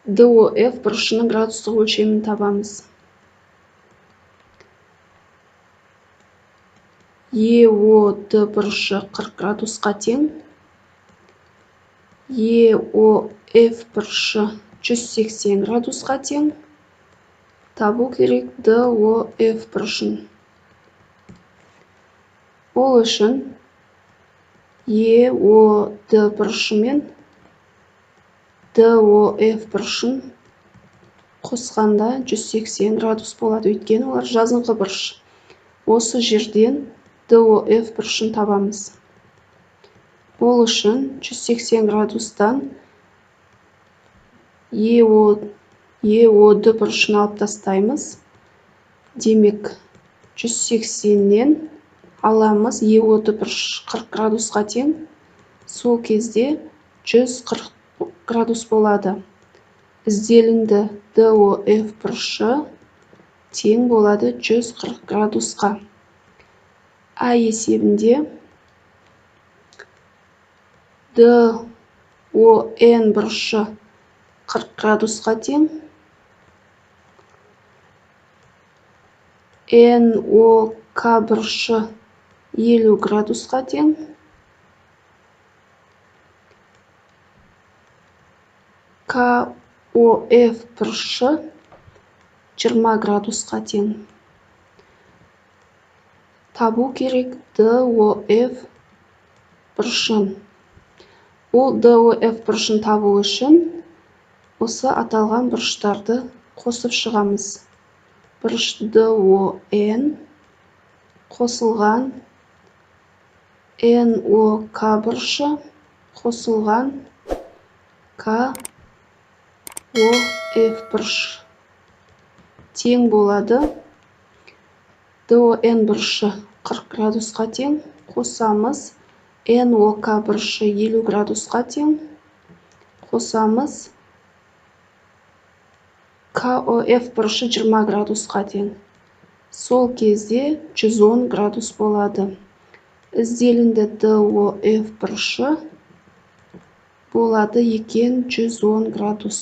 DOF бұрышының градустық өлшемін табамыз. EOD бұрышы 40 градусқа тең. EOF бұрышы 180 градусқа тең. Табу керек DOF бұрышын. Ол үшін EOD бұрышы мен DOF бұрышын қосқанда 180 градус болады, өйткені олар жазыңқы бұрыш. Осы жерден DOF бұрышын табамыз. Ол үшін 180 градустан EOD бұрышын алып тастаймыз. Демек, 180-нен аламыз EOD бұрыш 40 градусқа тең. Сол кезде 140 градус болады. Ізделінді DOF бұрышы тең болады 140 градусқа. А есебінде DON бұрышы 40 градусқа тең. NOK бұрышы 50 градусқа тең. KOF бұрышы 20 градусқа тең. Табу керек DOF бұрышын. Ол DOF бұрышын табу үшін осы аталған бұрыштарды қосып шығамыз. Бұрыш DON қосылған NOK бұрышы қосылған KOF бұрыш тең болады. DON бұрышы 40 градусқа тең, қосамыз NOK бұрышы 50 градусқа тең, қосамыз KOF бұрышы 20 градусқа тең. Сол кезде 110 градус болады. Ізделінді DOF бұрышы болады екен 110 градус.